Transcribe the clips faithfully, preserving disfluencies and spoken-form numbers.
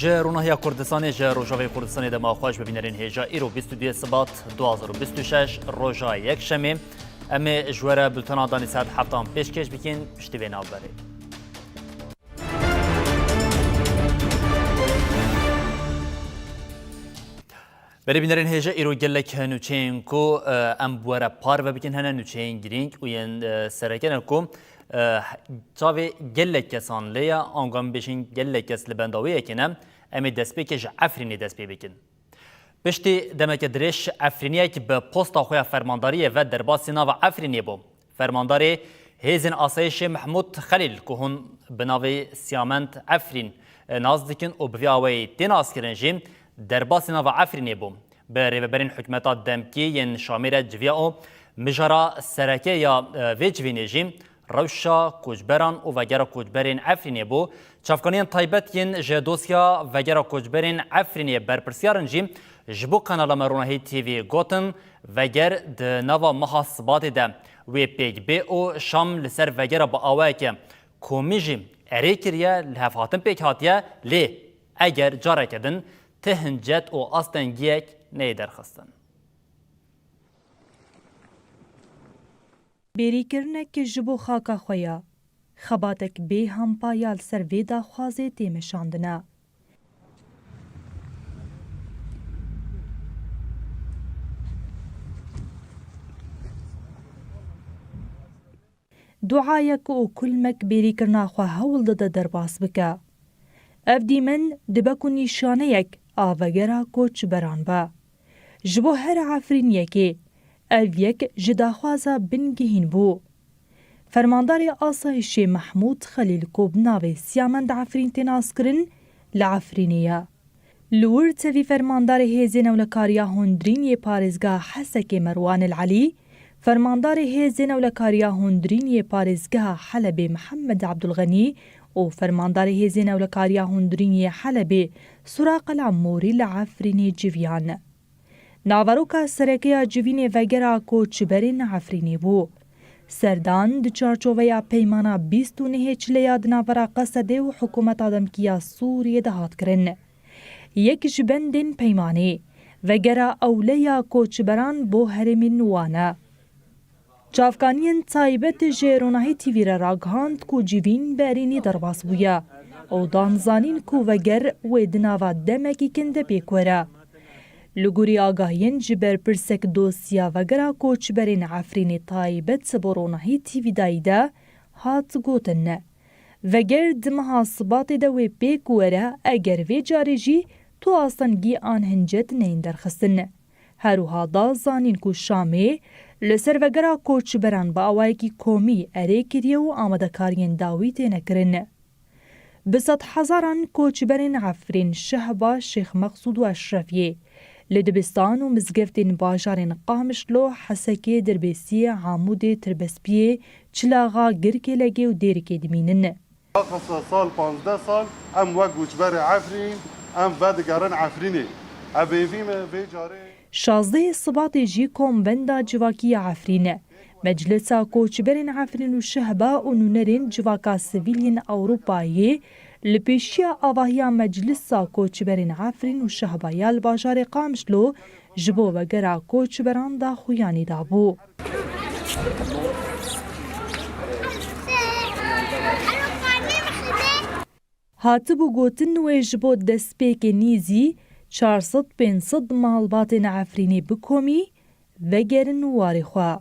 Ronahiya Kurdistanê ji Rojavayê Kurdistanê dema xweş bi bînerên hêja. Îro bîst û duyê Sibat du hazar û bîst û şeş, roja yekşemê. Em ê ji we re bultena danî saet heftan pêşkêş bikin, piştî vê navberê. Belê bînerên hêja, îro gelek nûçeyên ku, e, em bi we re parve bikin hene, nûçeyên girîng û yên, e, sereke ne ku, e, çavê gelek kesan lê ye, ango em bêjin gelek kes li benda wê yekê ne. Em ê destpêkê ji Efrînê dest pê bikin. Piştî demeke dirêj Efrîniyek bi posta xwe ya fermandariyê ve derbasî nava Efrînê bû. Fermandarê Hêzên Asayişê Mehmûd Xelîl, ku hûn bi navê Siyamend Efrîn, e, nas dikin û bi vî awayî tê naskirin jî, derbasî nava Efrînê bû. Bi rêveberên hikûmeta demkî yên Şamê re civiya û mijara sereke ya, e, vê civînê jî rewşa koçberan û vegera koçberên Efrînê bû. Çavkaniyên taybet yên ji dosya vegera koçberên Efrînê berpirsyar in jî ji bo kanala me Ronahî T V gotin, veger di nava meha Sibatê de wê pêk bê û Şam li ser vegera bi awayeke komî jî erê kiriye, li hevhatin pêk hatiye, lê eger careke din ti hincet û astengiyek neyê derxistin. Bêrîkirinek ji bo xaka xwe ya. Xebatek bê hempa ya li ser vê daxwazê tê meşandine. Duayek û kulmek bêrîkirina xwe hewl dide derbas bike. Ev dîmen dibe ku nîşaneyek a vegera koçberan be. Ji bo her Efrîniyekê ev yek ji daxwaza bingehîn bû. Fermandarê Asayişê Mehmûd Xelîl ku bi navê Siyamend Efrîn tê naskirin, li Efrînê ye. Li wir tevî fermandarê Hêzên Ewlekariya Hundirîn yê Parêzgeha Hesekê Merwan El Elî, fermandarê Hêzên Ewlekariya Hundirîn yê Parêzgeha Helebê Mihemed Ebdulxenî û fermandarê Hêzên Ewlekariya Hundirîn yê Helebê Suraq El Emûrî li Efrînê civiyan. Naveroka sereke ya civînê vegera koçberên Efrînê bû. Serdan di çarçoveya peymana bîst û nehê çileya di navbera Qesedê û hikûmeta demkî ya Sûriyê de hat kirin. Yek ji bendên peymanê, vegera ewle ya koçberan bo herêmên wan e. Çavkaniyên taybet ji Ronahî T V re ragihand ku civîn bi erênî derbas bûye û dan zanîn ku veger wê di nava demekî kin de pêk were. Li gorî agahiyên ji berpirsek dosya vegera koçberên Efrînê taybet bo Ronahî T V dayî de hat gotin, veger di meha Sibatê de wê pêk were, eger vê carê jî tu astengî an hincet neyên derxistin. Her wiha da zanîn ku Şamê li ser vegera koçberan bi awayekî komî erê kiriye û amadekariyên dawî têne kirin. Bi sedhezaran koçberên Efrîn, Şehba, Şêx Meqsûd û Eşrefiyê li dibistan û mizgeftên bajarên Qamişlo, Hesekê, Dirbêsiyê, Amûdê, Tirbespiyê, Çilaxa, Girkêlegê û Dêrikê dimînin. Daxista sal, panzdeh sal, em wek koçberê Efrîn, em vedigerin Efrînê. Ev hêvî me vê carê. Şazdehê Sibatê jî Kombenda Civakî ya Efrîn, Meclisa Koçberên Efrîn û Şehba û nûnerên Civaka Sivîl yên Ewropayê li pêşiya avahiya Meclisa Koçberên Efrîn û Şehba ya li bajarê Qamişlo ji bo vegera koçberan daxuyanî dabû. Hatibû gotin, wê ji bo destpêkê nîzî çar sed pênc sed malbatên Efrînê bi komî vegerin warê xwe.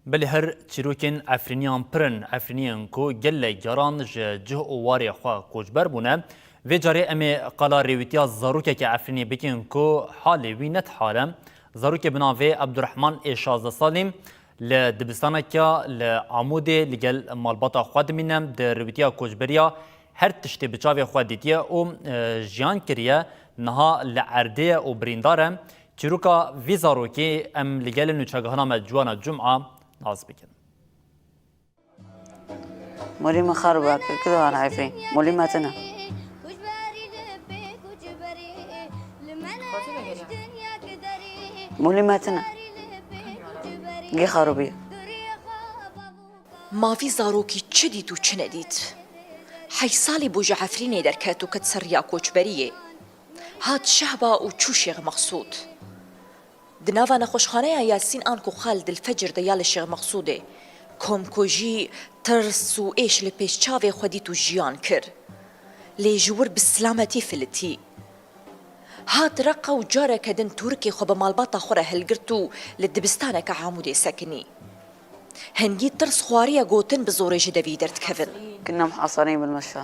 Belê her çîrokên Efrîniyan pir in, Efrîniyên ku gelek caran ji cih û warê xwe koçber bûne. Vê carê em ê qala rêwîtiya zarokeke Efrînê bikin ku halê wî ne tihal e. Zarokê bi navê Ebdurehman ê şazdeh salî li dibistaneke li Amûdê li gel malbata xwe dimîne, di rêwîtiya koçberiya her tiştê bi çavê xwe dîtiye û, e, jiyan kiriye, niha li erdê ye û birîndar e. Çîroka vî zarokê em li gelê nûçegihana me Ciwana Cuma nas bikin. Molî min xerab e, kir ana Efrîn. Molî me tune. Molî me tune. Gê xerabî ye. Ma vî zarokî çi dît û çi nedît? Heyş salî bû ji Efrînê derket û ket ser riya koçberiyê. Hat Şehba û çû Şêx Mexsûd. Di nava nexweşxaneya Yasîn anku Xalid el Fecir de ya li Şêx Mexsûdê, komkujî, tirs û êş li pêş çavê xwe dît û jiyan kir. Lê ji wir bi silametî filitî. Hat Reqa û careke din tûrikê xwe bi malbata xwe re hilgirt û li dibistaneke Amûdê sekinî. Hingî tirs xwariye gotin bi zorê ji devî derdikevin. كنا محاصرين بالمشفى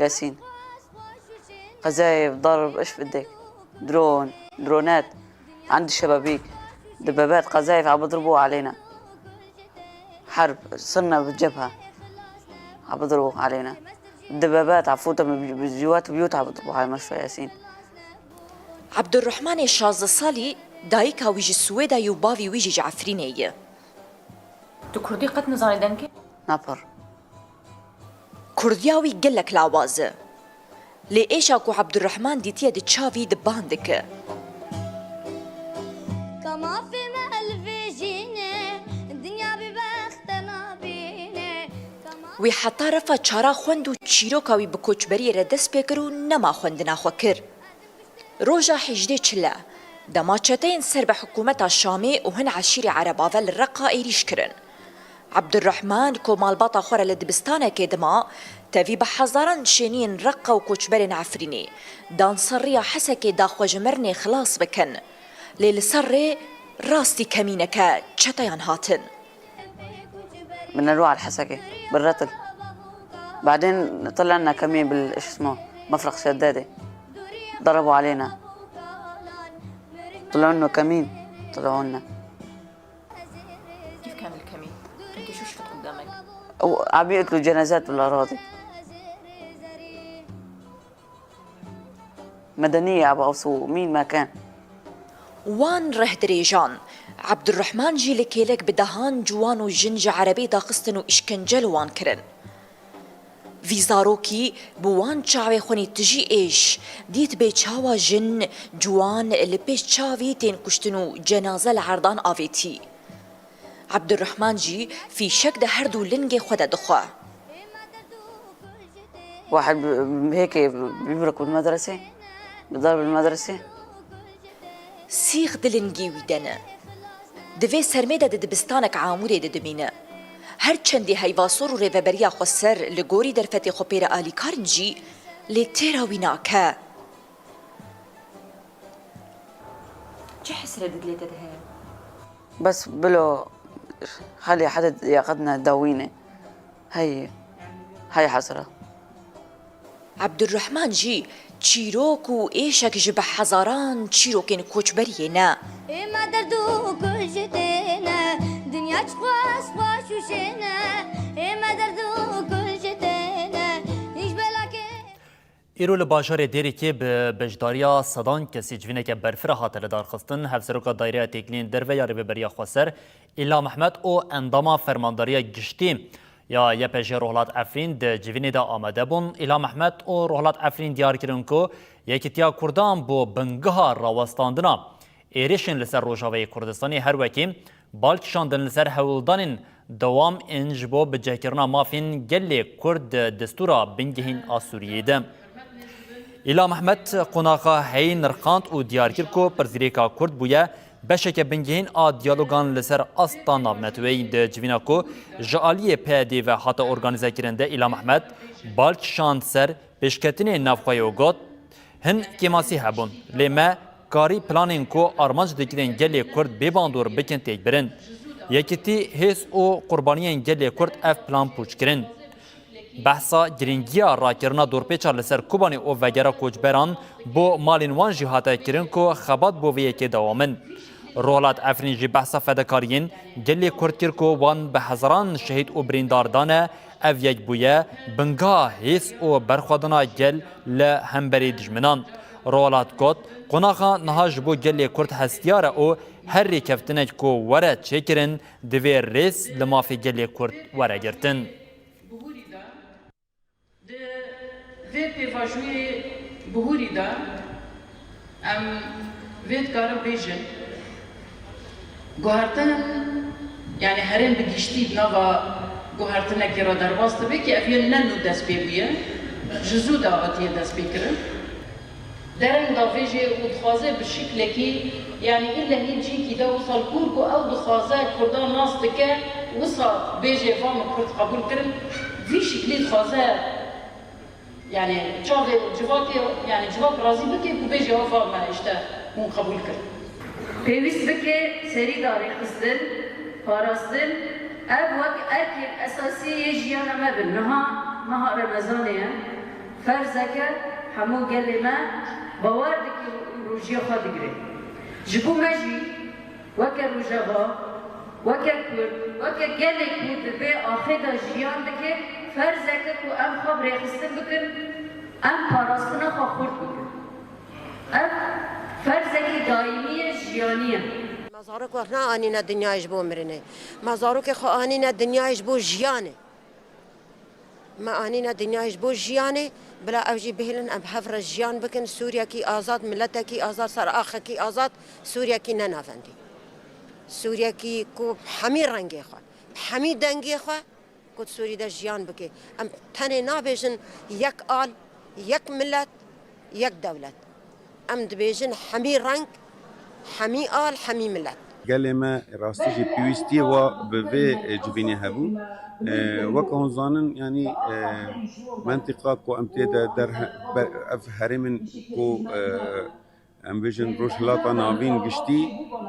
ياسين. قذايف، ضرب، ايش بدك؟ درون، درونات، عند الشبابيك، دبابات، قذايف عم بضربوا علينا. حرب، صرنا بالجبهة، عم بضربوا علينا. دبابات عم فوتها من جوات بيوت، عم بضربوا على مشفى ياسين. Abdurrahmanê şazdeh salî, dayika wî ji Swêdayê û bavî wî jî ji Efrînê ye. Tu kurdî qet nizanî dengê? نفر. Kurdiya wî gelek lawaz e. Lê êşa ku Abdurrahman dîtiye di çavî di ban dike. Ka mafê me li vê jî ne, dinya bî bexte nabîne. Ka ma- Wî heta refa çara xwend û çîroka wî bi koçberiyê re dest pê kir û nema xwendina xwe kir. Roja hejdê çile, dema çeteyên ser bi hikûmeta Şamê û hin eşîrê Erebave li Reqa êrîş kirin. Abdurrahman ku malbata xwe re li dibistanekê dima, tevî bi hezaran şêniyên Reqa û koçberên Efrînê dan ser riya Hesekê da xwe ji mirinê xilas bikin. Lê li ser rê rastî kemîneke çeteyan hatin. بدنا نروح على الحسكة بالرتل. بعدين طلعنا كمين بال-، شو اسمه، مفرق شدادة. ضربوا علينا. طلعوا لنا كمين. طلعوا لنا. كيف كان الكمين؟ كنت شو شفت قدامك؟ وعم يقتلوا جنازات بالأراضي. مدنية عم يقصوا مين ما كان. Wan reh dirêjan. Abdurrahman jî li kêlek bi dehan ciwan û jin ji erebê daxistin û îşkence li wan kirin. Vî zarokî bi wan çavê xwenî tijî êş dît bê çawa jin, ciwan li pêş çavî tên kuştin û cenaze li erdan avêtî. Abdurrahman jî fîşek di her du lingê xwe de dixwe. واحد ب-، هيك بيبرك بالمدرسة، بضرب المدرسة. Sîx di lingî wî de ne. Di vê sermê de di dibistanek Amûrê de dimîne. Her çendî heyvasor û rêveberiya xweser li gorî derfetê xwe pê re alîkar in jî, lê têra wî nake. Çi hesret di dilê te de heye? بس بلو خلي حدا ياخدنا داوينه. هي، هي حسرة. Abdurrahman jî çîrok û êşek ji bi hezaran çîrokên koçberiyê ne. Ê me derd û kul ji tê ne, dinya çi xweş xweş û şên e. Ê me derd û kul ji tê ne, hîç belakê. Îro li bajarê Dêrikê bi beşdariya sedan kesî civîneke berfireh hate lidarxistin. Hevseroka Daireya Têkiliyên Derve ya Rêveberiya Xweser, Îlham Ehmed û endama Fermandariya Giştî ya Y P J Rohlat Efrîn di civînê de amade bûn. Îlham Ehmed û Rohlat Efrîn diyar kirin ku Yekîtiya Kurdan bo bingeha rawestandina êrişên li ser Rojavayê Kurdistanê her wekî bal kişandin li ser hewldanên dewam ên ji bo bicihkirina mafên gelê Kurd di destûra bingehîn a Sûriyeyê de. Îlham Ehmed qonaxa heyî nirxand û diyar kir ku pirsgirêka Kurd bûye beşeke bingehîn a diyalogan li ser asta navneteweyî. Di civîna ku ji aliyê P Y D ve hate organîzekirin de Îlham Ehmed bal kişand ser pêşketinê navxweyê û got, Hin kêmasî hebûn, lê me karî planên ku armanc dikirin gelê Kurd bê bandor bikin têk birin. Yekîtî, hêz û qurbaniyên gelê Kurd ev plan pûç kirin. Behsa girîngiya rakirina dorpêça li ser Kobanê û vegera koçberan bo malên wan jî hate kirin ku xebat bo vê yekê dewam in. Rohlat Efrîn jî behsa fedekariyên gelê Kurd kir ku wan bi hezaran şehîd û birîndar dane, ev yek bûye bingeha hêz û berxwedana gel li hemberî dijminan. Rohlat got, Qonaxa niha ji bo gelê Kurd hestiyar e û her rêkeftinek ku were çêkirin, divê rêz li mafê gelê Kurd were girtin. Di vê pêvajoyê bihûrî de em vê dikarin bêjin, guhertin, yanî herêm bi giştî di nava Guhertinekê re derbas dibe ki ev yê ne nû dest pê bûye, ji zû de hatiye destpêkirin. Dereng davêjê û dixwaze bi şiklekî, yanî îllehî cîkî de wisa li kûr ku ew dixwaze Kurdan nas dike, wisa bêjê va min Kurd qebûl kirin, vî şiklî dixwaze, yanî çavê civakê, yanî civak razî bike ku bêjê va me îşte hûn qebûl kir. Pêwîst bike serî de rêxistin, parastin, ev wek erkên esasî yê jiyana me bin. Niha meha Remezanê ye. Ferzeke hemû gelê me bawer dikin û rojiya xwe digire. Ji bo me jî weke Rojava, weke Kurd, weke gelê ku di vê axê de jiyan dike, ferzeke ku em xwe bi rêxistin bikin, em parastina xwe xurt bikin. Ev ferzekî daîmî ye, jiyanî ye. Me zarok wek neanîne dinyayê ji bo mirinê. Me zarokê xwe anîne dinyayê ji bo jiyanê. Me anîne dinyayê ji bo jiyanê, bila ew jî bihêlin em hev re jiyan bikin, Sûriyekî azad, miletekî azad, ser axekî azad, Sûriyekî ne navendî. Sûriyekî ku bi hemî rengê xwe, bi hemî dengê xwe, ku di Sûrî de jiyan bike. Em tenê nabêjin yek al, yek milet, yek dewlet. Em dibêjin hemî reng, hemî al, hemî milet. Gelê me rastî jî pêwîstiyê wa bi vê, e, civînê hebû. E, weke hûn zanin, yanî, e, mentiqa ku em tê de derhe-, ber-, ev herêmin ku, e, em bêjin Rojhilata Navîn giştî,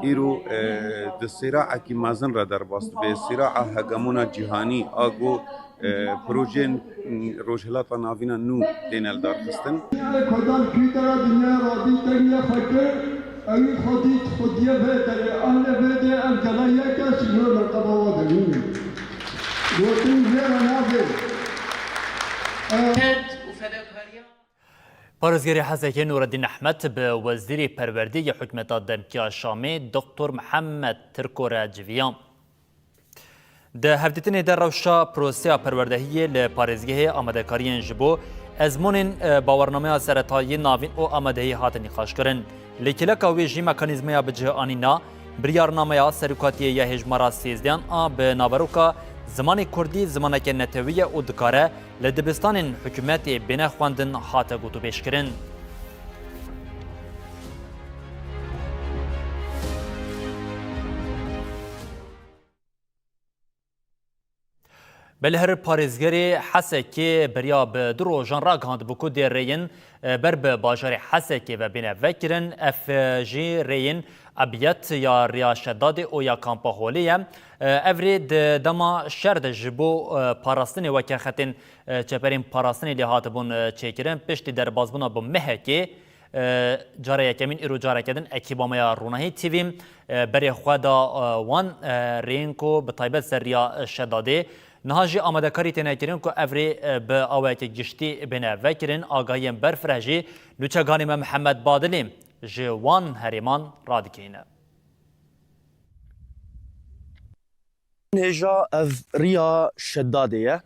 îro, e, di sîraekî mezin re derbas dibe, sîraa hegemona cîhanî, a ku, e, projeyên Rojhilata Navîn a nû têne lidarxistin. Dinyayê Kurdan kû dera dinyaya radî tengîya xwe kir, ewî xwe dît, xwediye vê derê, ahle vê dê, ev gela yek e, şînor merqeba wa de nîne. Gotin vê re nabê. Ted û fedakariya. Parêzgerê Hesekê Nureddin Ehmed bi Wezîrê Perwerdê yê Hikûmeta Demkî ya Şamê Doktor Mihemed Tirko re civiya. Di hevdîtinê de rewşa proseya perwerdehiyê li parêzgehê, amadekariyên ji bo ezmûnên, e, bawernameya seretayî navîn û amadehî hatin nîqaşkirin. Li kêleka wê jî mekanîzmaya bicihanîna biryarnameya serokatiyê ya hêjmara sêzdehan a bi naveroka zimanê kurdî zimaneke netewî ye û dikare li dibistanên hikûmetê bêne xwendin hate gotûbêjkirin. Belê her parêzgerê Hesekê beriya bi du rojan ragihandibû ku dê rêyin, e, ber bi bajarê Hesekê ve bêne vekirin. Ev, e, jî rêyên Ebiyet ya Riya Şedadê û ya Kampa Holê ye. E, ev rê di dema şer de ji bo, e, parastinê weke xetên, e, çeperên parastinê lê hatibûn, e, çêkirin. Piştî derbasbûna bi mehekê, E, cara yekemîn îro careke din ekîba me ya Ronahî T V, e, berê xwe da, e, wan, e, rêyên ku bi taybet ser Riya Şedadê. Niha jî amadekarî têne kirin ku ev rê, e, bi awayeke giştî bêne vekirin. Agahiyên berfireh jî nûçeganê me Mihemed Badilî ji wan herêman radigihîne. Hêja ev Riya Şedadê ye.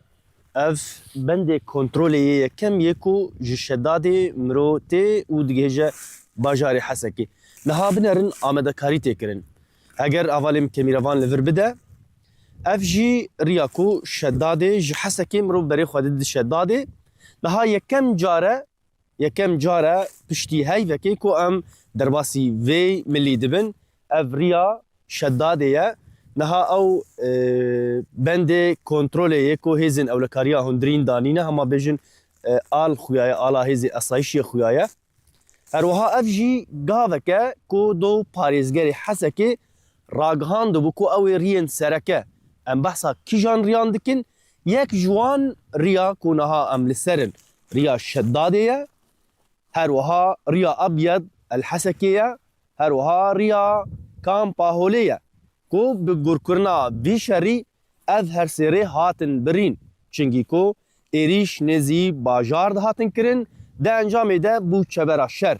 Ev bendê kontrolê yê yekem yê ku ji Şedadê mirov tê û digihêje bajarê Hesekê. Niha binerin amadekarî tê kirin. Eger avalê min kemîrevan li vir bide, ev jî riya ku Şedadê ji Hesekê mirov berê xwe dide Şedadê. Niha yekem care Yekem car e piştî heyvekê ku em derbasî vê milî dibin. Ev riya Şedadê ye. Niha ew, e, bendê kontrolê yê ku hêzên ewlekariya hundirîn danîne, hema bêjin, e, al xuya ye, ala hêzê esayîşê xuya ye. Her wiha ev jî gavek e ku do parêzgerê Hesekê ragihandibû ku ew ê riyên sereke, em behsa kîjan riyan dikin, yek ji wan riya ku niha em li ser in, riya Şedadê ye, her wiha riya Abyad El Hesekê ye, her wiha riya Kampa Holê ye ku bi gurkirina vî şerî ev her sê rê hatin birîn. Çingî ku êrîş nêzî bajar dihatin kirin, di encamê de bû çebera şer.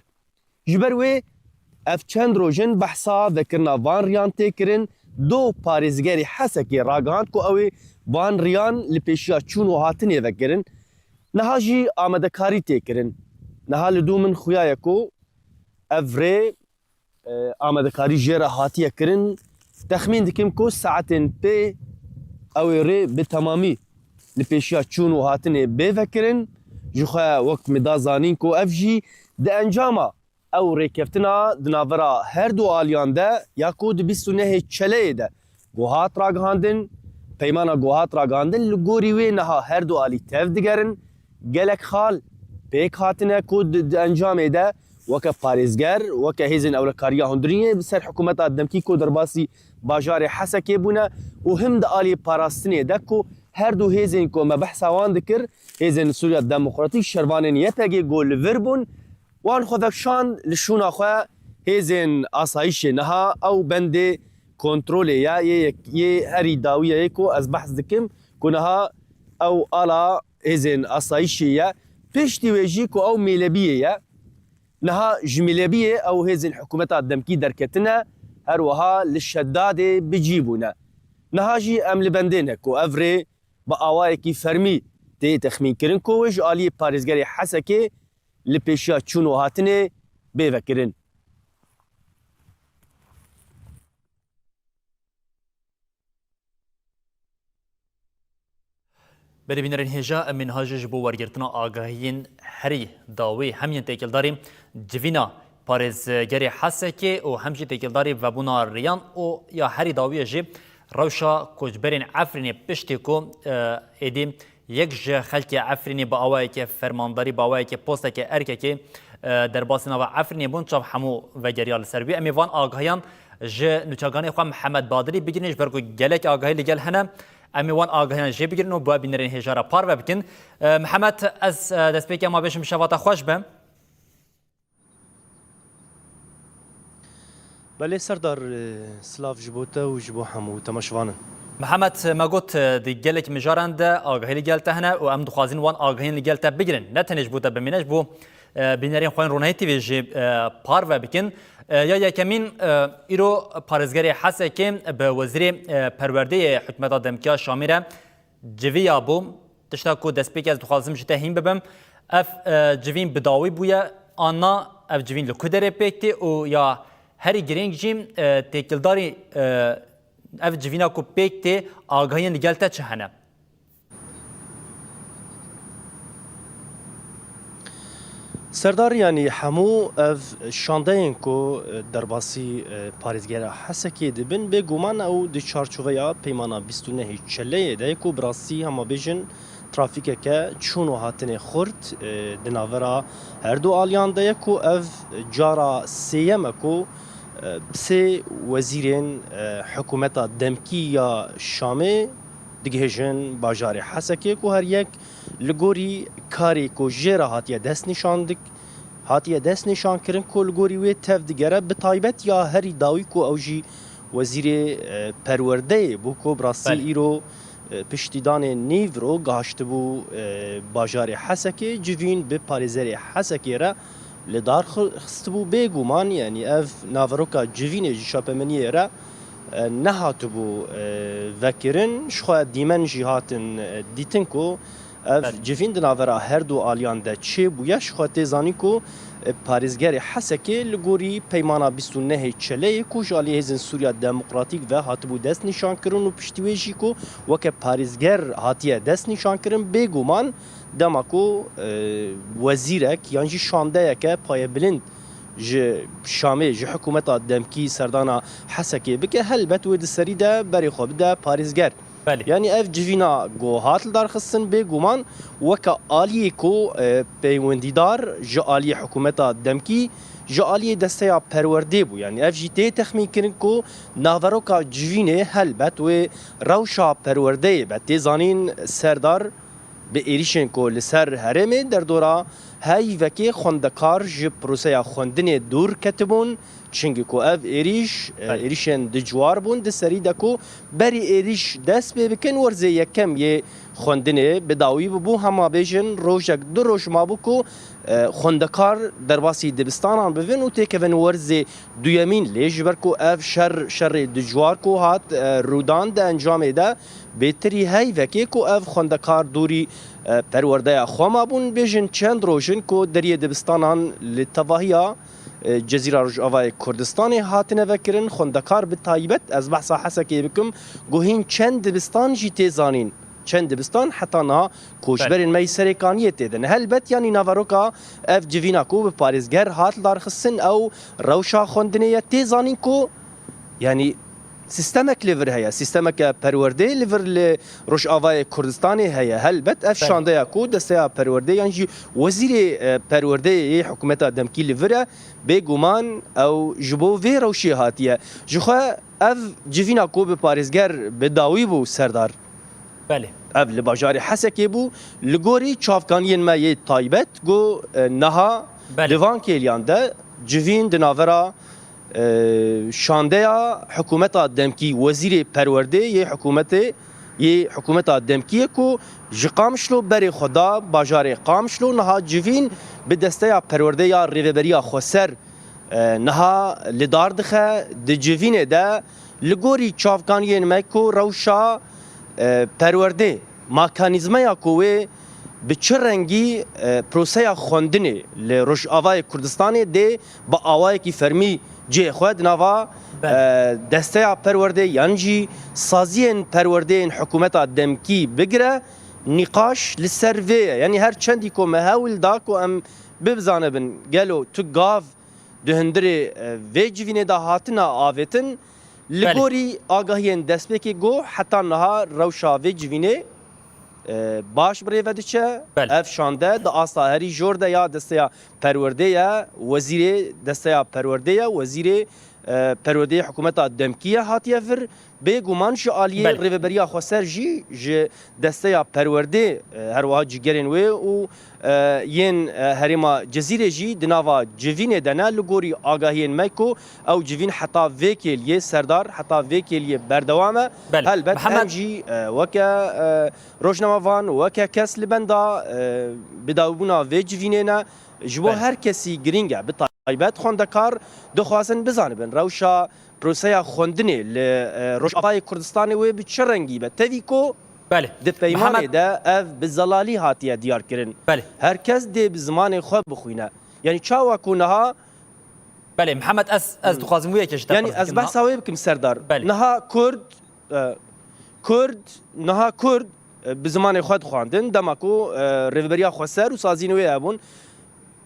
Ji ber wê ev çend roj in behsa vekirina van riyan tê kirin, do parêzgerê Hesekê ragihand ku ew ê van riyan li pêşiya çûn û hatinê vekirin. Niha jî amadekarî tê kirin. Niha li dû min xuya ye ku ev rê, e, amadekarî jê re hatiye kirin. Texmîn dikim ku saetên pê Ew ê rê bi temamî li pêşiya çûn û hatinê bê vekirin. Ji xwe wek min da zanîn ku ev jî di encama ew rêkeftina di navbera her du aliyan de ya ku di bîst û nehê Çeleyê de ku hat ragihandin, peymana ku hat ragihandin, li gorî wê niha her du alî tev digerin. Gelek xal pêk hatine ku di, di encamê de weke parêzger, weke hêzên ewlekariya hundirînê bi ser hikûmeta demkî ku derbasî bajarê Hesekê bûne û him di alî parastinê de ku her du hêzên ku me behsa wan dikir, hêzên Sûriya Demokratîk, şervanên Y P G ku li vir bûn, wan xwe vekşand li şûna xwe hêzên asayîşê niha ew bendê kontrolê ye, yê yek-, yê herî dawiyê ye ku ez behs dikim ku niha ew ala hêzên asayîşê ye. Piştî wê jî ku ew mêlebiyê ye. Niha ji mêlebiyê ew hêzên hikûmeta demkî derketine, her wiha li Şedadê bi cî bûne. Niha jî em li bendê ne ku ev rê bi awayekî fermî tê texmînkirin ku wê ji aliyê parêzgerê Hesekê li pêşiya çûn û hatinê bê vekirin. Belê bînerên hêja, em ê niha jî ji bo wergirtina agahiyên herî dawî hem yên têkildarî civîna parêzgerê Hesekê û hem jî têkildarî vebûna riyan û ya herî dawiyê jî rewşa koçberên Efrînê piştî ku, e, êdî yek ji xelkê Efrînê bi awayekê fermandarî, bi awayekê postekê erkekê, e, derbasî nava Efrînê bûn, çav hemû vegeriya li ser wî. Em ê van agahiyan ji nûçeganê xwe Mihemed Badirî bigirîn, ji ber ku gelek agahî li gel hene. Em ê wan agahiyan jê bigirin û bi we bînerên hêja re parve bikin. E, Mihemed, ez, e, destpêkê ema bêjim şeva te xweş be. Belê Serdar, e, silav ji bo te û ji bo hemû temaşevanan. Mihemed, me got, e, di gelek mijaran de agahî li gel te hene û em dixwazin wan agahiyên li gel te bigirin. Ne tenê ji bo te bimîne, ji bo, e, bînerên xwe yên Ronahî T V jî, e, parve bikin. E, ya yekemîn, e, îro parêzgerê Hesekê bi wezîrê, e, perwerdeyê hikûmeta demkî ya Şamê re civiya bû. Tişta ku destpêkê ez dixwazim ji te hîn bibim, ev, e, civîn bi dawî bûye an na, ev civîn li ku derê pêk tê û ya herî girîng jî, e, têkildarî, e, ev civîna ku pêk tê agahiyên li gel te çi hene? Serdar, yanî hemû ev şandeyên ku derbasî, e, parêzgera Hesekê dibin, bêguman ew di çarçoveya peymana bîst û nehê Çeleyê de ku bi rastî hema bêjin trafîkeke çûn û hatinê xurt, e, di navbera her du aliyan de ye ku ev cara sêyem e ku, e, sê wezîrên, e, hikûmeta demkî ya Şamê digihêjin bajarê Hesekê ku her yek li gorî karê ku jê re hatiye destnîşan dik-, hatiye destnîşankirin ku li gorî wê tev digere, bi taybet ya herî dawî ku ew jî wezîrê, e, perwerdeyê bû ku bi rastî Belê. îro, e, piştî danê nîvro gihiştibû, e, bajarê Hesekê, civîn bi parêzerê Hesekê re li dar xi-, xistibû. Bêguman, yanî ev naveroka civînê ji çapemeniyê re, e, nehatibû, e, vekirin. Ji xwe dîmen jî hatin, e, dîtin ku ev Belê. civîn di navbera her du aliyan de çêbûye. Ji xwe tê zanîn ku, e, parêzgerê Hesekê li gorî peymana bîst û nehê Çeleyê ku ji alî Hêzên Sûriya Demokratîk ve hatibû destnîşankirin û piştî wê jî ku weke parêzger hatiye destnîşankirin, bêguman dema ku, e, wezîrek yan jî şandeyeke payebilind ji Şamê, ji hikûmeta demkî serdana Hesekê bike, helbet wê di serî de berê xwe bide parêzger. Belê. Yanî ev civîna ku hat lidarxistin, bêguman weke aliyê ku, e, peywendîdar ji aliyê hikûmeta demkî, ji aliyê desteya perwerdê bû. Yanî ev jî tê texmînkirin ku naveroka civînê helbet wê rewşa perwerdeyê be. Tê zanîn Serdar, bi êrîşên ku li ser herêmê derdora heyvekê xwendekar ji proseya xwendinê dûr ketibûn, çimkî ku ev êrîş, e, Belê. êrîşên dijwar bûn, di serî de ku berî êrîş dest pê bikin, werzê yekem yê xwendinê bi dawî bibû, hema bêjin rojek du roj mabû ku, e, xwendekar derbasî dibistanan bibin û têkevin werzê duyemîn. Lê ji ber ku ev şer, şerê dijwar ku hat, e, rûdan, di encamê de bêtirî heyvekê ku ev xwendekar dûrî, e, perwerdeya xwe mabûn, bêjin çend roj in ku deriyê dibistanan li tevahiya, e, Cezîra Rojavayê Kurdistanê hatine vekirin. Xwendekar bi taybet, ez behsa Hesekê bikim, ku hîn çend dibistan jî tê zanîn. Çend dibistan heta niha koçberên me yî Serêkaniyê tê din. Helbet, yanî naveroka ev civîna ku bi parêzger hat lidarxistin, ew rewşa xwendinê ye, tê zanîn ku, yanî, sîstemek li vir heye, sîstemeke perwerdê li vir li Rojavayê Kurdistanê heye. Helbet ev şandeya ku desteya perwerdê yan jî wezîrê, e, perwerdeyê yê hikûmeta demkî li vir e, bêguman ew ji bo vê rewşê hatiye. Ji xwe ev civîna ku bi parêzger bi dawî bû, Serdar. Belê. Ev li bajarê Hesekê bû. Li gorî çavkaniyên me yê taybet ku, e, niha Belê. di van kêliyan de civîn di navera, e, şandeya hikûmeta demkî, wezîrê perwerdê yê hikûmetê, yê hikûmeta demkî ye ku ji Qamişlo berê xwe da bajarê Qamişlo, niha civîn bi desteya perwerdê ya Rêveberiya Xweser, e, niha li dar dixe. Di civînê de li gorî çavkaniyên me ku rewşa, e, perwerdê, mekanîzmeya ku wê bi çi rengî, e, proseya xwendinê li Rojavayê Kurdistanê dê bi awayekî fermî cihê xwe di nava, Belê. e, desteya perwerdê yan jî saziyên perwerdeyên hikûmeta demkî bigire, nîqaş li ser vê ye. Yanî her çendî ku me hewl da ku em bibizanibin gelo tu gav di hundirê, e, vê civînê de hatina avêtin, li Belê. gorî agahiyên destpêkê got, heta niha rewşa vê civînê, e, baş bi rê ve diçe. Belê. Ev şande di asta herî jor de ya desteya perwerdê ye, wezîrê desteya perwerdê ye, wezîrê, e, perwerdeyê hikûmeta demkî ye hatiye vir. Bêguman ji aliyê Belê. Rêveberiya Xweser jî ji desteya perwerdê, e, her wiha cîgerên wê û, e, yên, e, herêma Cezîrê jî di nava civînê de ne. Li gorî agahiyên me ku ew civîn heta vê kêliyê, Serdar, heta vê kêliyê berdewam e. Belê. Helbet Mihemed em jî, e, weke, e, rojnamevan, weke kes li benda, e, bidawîbûna vê civînê ne. Ji bo Belê. her kesî girîng e, bi taybet xwendekar dixwazin bizanibin rewşa proseya xwendinê li, e, Rojavayê Kurdistanê wê bi çi rengî be. Tevî ku Belê. di peymanê Mihemed de ev bi zelalî hatiye diyar kirin. Belê. Her kes dê bi zimanê xwe bixwîne. Yanî çawa ku niha Belê, Mihemed, ez, ez Hmm. dixwazim wê yekê ji te Yanî perse ez bikim, behsa ha? wê bikim, Serdar. Belê. Niha Kurd, e, Kurd, niha Kurd, e, bi zimanê xwe dixwandin. Dema ku, e, Rêveberiya Xweser û saziyên wê hebûn,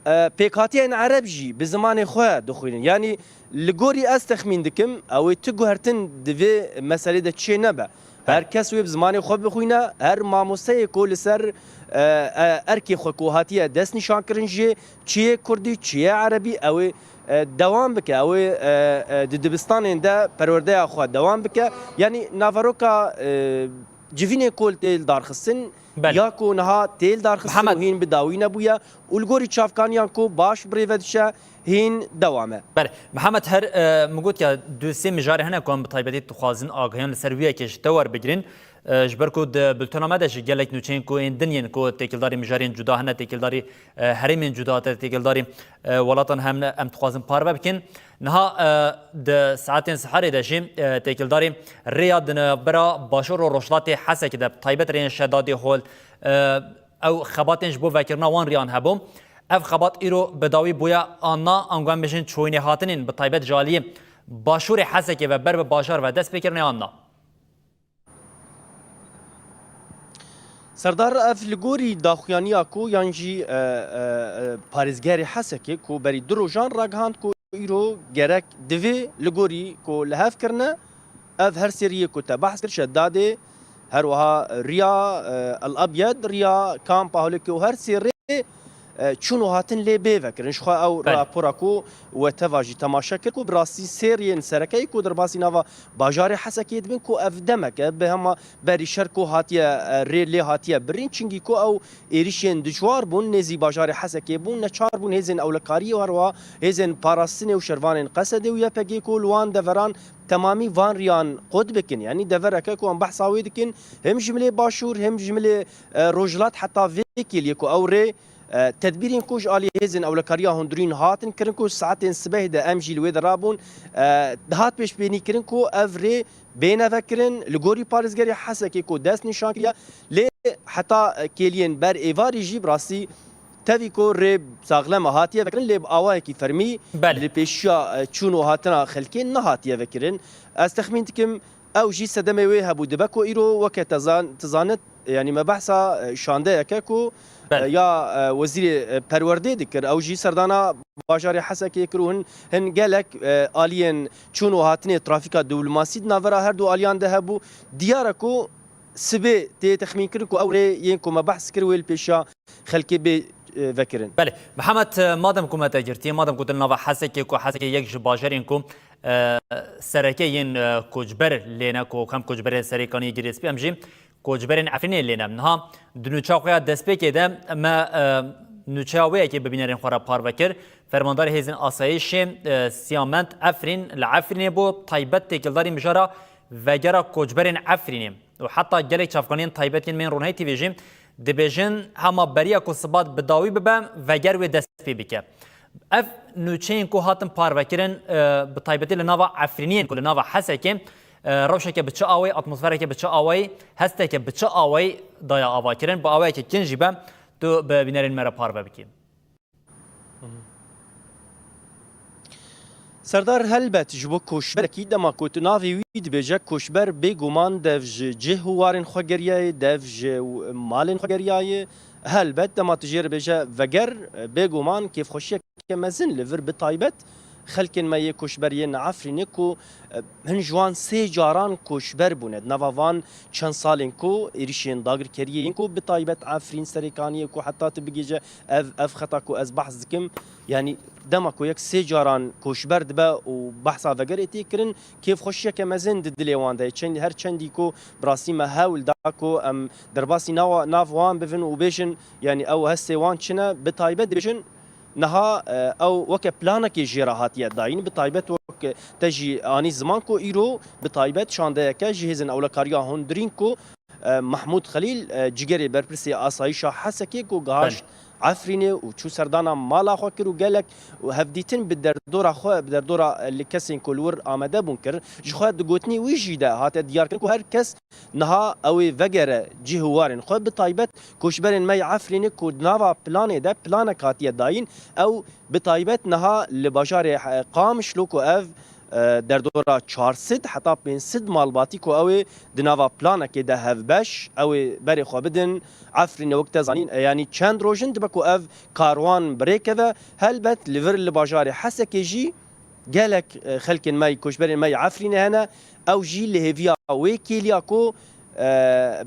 e, pêkhatiyên Ereb jî bi zimanê xwe dixwînin. Yanî li gorî ez texmîn dikim, ew ê tu guhertin di vê meselê de çê nebe. Her kes wê bi zimanê xwe bixwîne, her mamosteyê ku li ser, e, e, erkê xwe ku hatiye destnîşankirin jê, çi yê kurdî, çi yê erebî, ew ê, e, dewam bike, ew ê, e, e, di dibistanên de perwerdeya xwe dewam bike. Yanî naveroka, e, civînê ku tê lidarxistin, Belê. ya ku niha tê lidarxistin Mihemed. û hîn bi dawî nebûye û li gorî çavkaniyan ku baş bi rê ve diçe, hîn dewam e. Belê. Mihemed, her, e, min got ya du sê mijarê hene ku em bi taybetî dixwazin agahiyan li ser wî yekê ji te werbigirin. E, ji ber ku di bultena me de jî gelek nûçeyên ku ên din yên ku têkildarî mijarên cuda hene, têkildarî, e, herêmên cuda hene, têkildarî, e, welatan hene, em dixwazin parve bikin. Niha, e, di saetên siherê de jî, e, têkildarî rêya di navbera Başûr û Rojhilatê Hesekê de, bi taybet rêyên Şedadê Hol, e, ew xebatên ji bo vekirina wan riyan hebû. Ev xebat îro bi dawî bûye an na, ango em bêjin çûyînê hatinên bi taybet ji aliyê Başûrê Hesekê ve ber bi bajar ve dest pê kirine an na? Serdar, ev li gorî daxuyaniya ku yan jî, e, e, e, parêzgerê Hesekê ku berî du rojan ragihand ku îro gerek divê li gorî ku li hev kirine, ev her sê riyê ku te behs kir, Şedadê, her wiha riya, e, El Abyed, riya Kampa Holekê û her sê rê, e, çûn û hatin lê bê vekirin. Ji xwe ew Belê. rapora ku we teva jî temaşe kir ku bi rastî sê riyên sereke yê ku derbasî nava bajarê Hesekê dibin ku ev demek e, bi hema berî şer ku hatiye, e, rê lê hatiye birîn, çingî ku ew êrişên dijwar bûn, nêzî bajarê Hesekê bûn, neçar bûn hêzên ewlekariyê û herwiha hêzên parastinê û şervanên Qesedê û Y P G ku li wan deveran temamî van riyan qut bikin. Yanî devereke ku em behsa wê dikin, him ji milê Başûr, him ji milê, e, Rojhilat heta vê kêliyê ku ew rê, e, tedbîrên ku ji alî hêzên ewlekariya hundirîn hatin kirin ku saetên sibehê de em jî li wê de rabûn, e, dihat pêşbînî kirin ku ev rê bêne vekirin. Li gorî parêzgerê Hesekê ku dest nîşan kiriye, lê heta, e, kêliyên ber êvarî jî bi rastî Tevî ku rê saxlema hatiye vekirin, lê bi awayekî fermî Belê. li pêşiya, e, çûn û hatina xelkê nehatiye vekirin. Ez texmîn dikim, ew jî sedemê wê hebû. Dibe ku îro weke te zan-, tu zanit, yanî me behsa, e, şandeyeke ku, Belê. e, ya, e, wezîrê, e, perwerdê dikir, ew jî serdana bajarê Hesekê kir û hin, hin gelek, e, aliyên çûn û hatinê trafîka dîplomasî di navbera her du aliyan de hebû. Diyar e ku sibê tê texmînkirin ku ew rê yên ku me behs kir wê li pêşiya xelkê bê, e, vekirin. Belê. Mihemed, e, madem ku me te girtiye, madem ku tu li nava Hesekê, ku Hesekê yek ji bajarên ku, e, sereke yên, e, koçber lê ne, ku hem koçberên Serêkaniyê girê spî, em jî koçberên Efrînê lê ne. Niha di nûça xwe ya destpêkê de me, e, nûçeya wê yekê bi bînerên xwe re parve kir. Fermandarê Hêzên Asayîşê, e, Siyament Efrîn li Efrînê bû, taybet têkildarî mijara vegera koçberên Efrînê. Û heta gelek çavkaniyên taybet yên bên Ronahî T V jî dibêjin, hema beriya ku sibat bi dawî bibe, veger wê dest pê bike. Ev nûçeyên ku hatin parvekirin, e, bi taybetî li nava Efrîniyên ku li nava Hesekê, e, rewşeke bi çi awayî, atmosfereke bi çi awayî, hesteke bi çi awayî daye avakirin, bi awayeke kin jî be, tu bi bînerên me re parve bikî. Serdar, helbet ji bo koçberekî, dema ku tu navê wî dibêje koçber, bêguman dev ji cih û warên xwe geriyaye, dev ji malên xwe geriyaye. Helbet dema tu jê re bêje veger, bêguman kêfxweşiyeke mezin li vir, bi taybet xelkên me yê koçber yên Efrînê ku, e, hin ji wan sê caran koçber bûne. Di nava van çend salên ku êrişên dagirkeriyê yên ku bi taybet Efrîn, Serêkaniyê ku heta tu bigihîje ev, ev xeta ku ez behs dikim, yanî dema ku yek sê caran koçber dibe û behsa vegerê tê kirin, kêfxweşiyeke mezin di dilê wan de ye. Çend, her çendî ku bi rastî me hewl da ku em derbasî nawa-, nav wan bibin û bêjin, yanî ew hestê wan çi ne, bi taybet dibêjin, niha, e, ew weke planekê jê re hatiye dayîn, bi taybet wek te jî anî ziman ku îro bi taybet şandeyeke ji Hêzên Ewlekariya Hundirîn ku, e, Mehmûd Xelîl, e, cigerê berpirsê asayîşa Hesekê ku gihaşt Belê. Efrînê û çû serdana mala xwe kir û gelek û hevdîtin bi derdora xwe, bi derdora, e, li kesên ku li wir amade bûn kir. Ji xwe di gotinê wî jî de hate diyarkirin ku her kes niha ew ê vegere cih û warên xwe, bi taybet koçberên me yê Efrînê ku di nava planê de planek hatiye dayîn, ew bi taybet niha li bajarê, e, Qamişlo ku ev, e, derdora çar sed heta pênc sed malbatî ku ew ê di nava planekê de hevbeş, ew ê berê xwe bidin Efrînê, wek te zanîn, e, yanî çend roj in dibe ku ev karwan bi rê keve, helbet li vir li bajarê Hesekê jî gelek, e, xelkên me yê koçberên me yê Efrînê hene, ew jî li hêviya wê kêliya ku, e,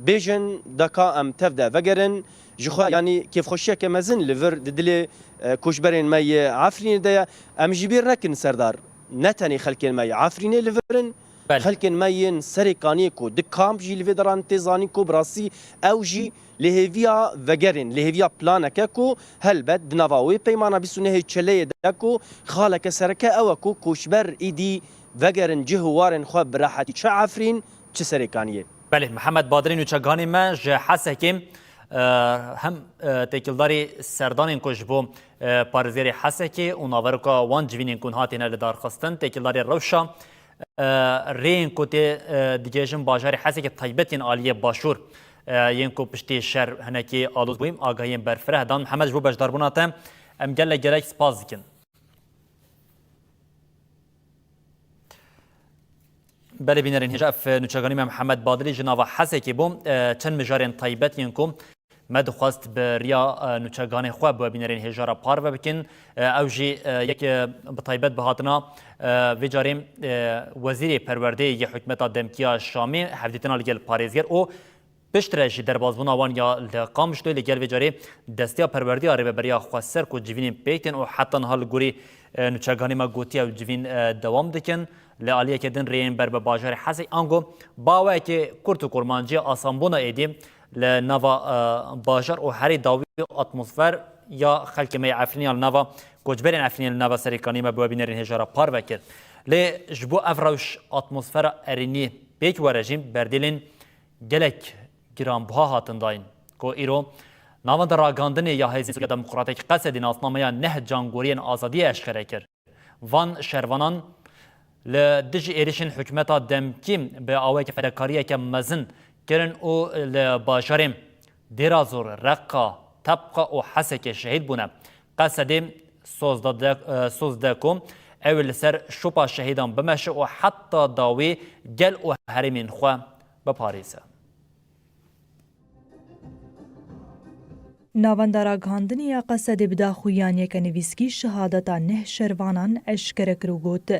bêjin deka em tev de vegerin, ji xwe, yanî kêfxweşiyeke mezin li vir di dilê, e, koçberên me yê Efrînê de ye. Em ji bîr nekin Serdar, ne tenê xelkên me yê Efrînê li vir in, Belê. xelkên me yên Serêkaniyê ku di kamp jî li vê deran tê zanîn ku bi rastî ew jî li hêviya vegerên, li hêviya planeke ku helbet di nava wê peymana bîst û nehê Çeleyê de ku xaleke sereke ew e ku koçber îdî vegerin cih û warên xwe bi rehetî çi Efrîn, çi Serêkaniyê. Belê, Mihemed Badilî nûçeganê me ji Hesekê, e, hem, e, têkildarî serdanên ku ji bo, e, parêzgerê Hesekê û naveroka wan civînên ku niha têne lidarxistin, têkildarî rewşa, e, rêyên ku tê, e, digihêjin bajarê Hesekê taybet yên aliyê başûr, e, yên ku piştî şer hinekî aloz bûyî, agahiyên berfireh dan. Mihemed, ji bo beşdarbûna te em gelek gelek spas dikin. Belê bînerên hêja, ev nûçeganî me Mihemed Badilî ji nava Hesekê bû. E, çend mijarên taybet yên ku me dixwest bi riya, e, nûçeganê xwe bi we bînerên hêja re parve bikin. E, ew jî, e, yek, e, bi taybet bi hatina, e, vê carê, e, wezîrê perwerdeyê yê hikûmeta demkî ya Şamê hevdîtina li gel parêzger û piştre jî derbasbûna wan ya li Qamişloyê li gel vê carê destiya perwerdeya rêveberiya xweser ku civînên pêk tên û heta niha li gorî, e, nûçeganê me gotiye ew civîn, e, dewam dikin. Li aliyeke din rêyên ber bi bajarê Hesê ango bi awayekê kurt û kurmancî asanbûna êdî li nava, e, bajar û herî dawî atmosfer ya xelkê me yê Efrînê ya li nava koçberên Efrînê li nava Serêkaniyê me bi we bînerên hêja re parve kir. Lê ji bo ev rewş atmosfera erênî pêk were jî berdêlên gelek giranbiha hatin dayîn ku îro navenda ragandinê ya Hêzên Sûriya Demokratîk, Qesedî, nasnameya neh cangoriyên azadiyê eşkere kir. Van şervanan li dijî êrişên hikûmeta demkî bi awayeke fedakariyeke mezin kirin û li bajarên Dêrazor, Reqa, Tebqa û Hesekê şehîd bûne. Qesedê sozdeh de, e, sozdeh ku ew ê li ser şopa şehîdan bimeşe û heta dawî gel û herêmên xwe biparêze. Navenda ragihandinê ya Qesedê bi daxuyaniyeke nivîskî şehadeta neh şervanan eşkere kir û got,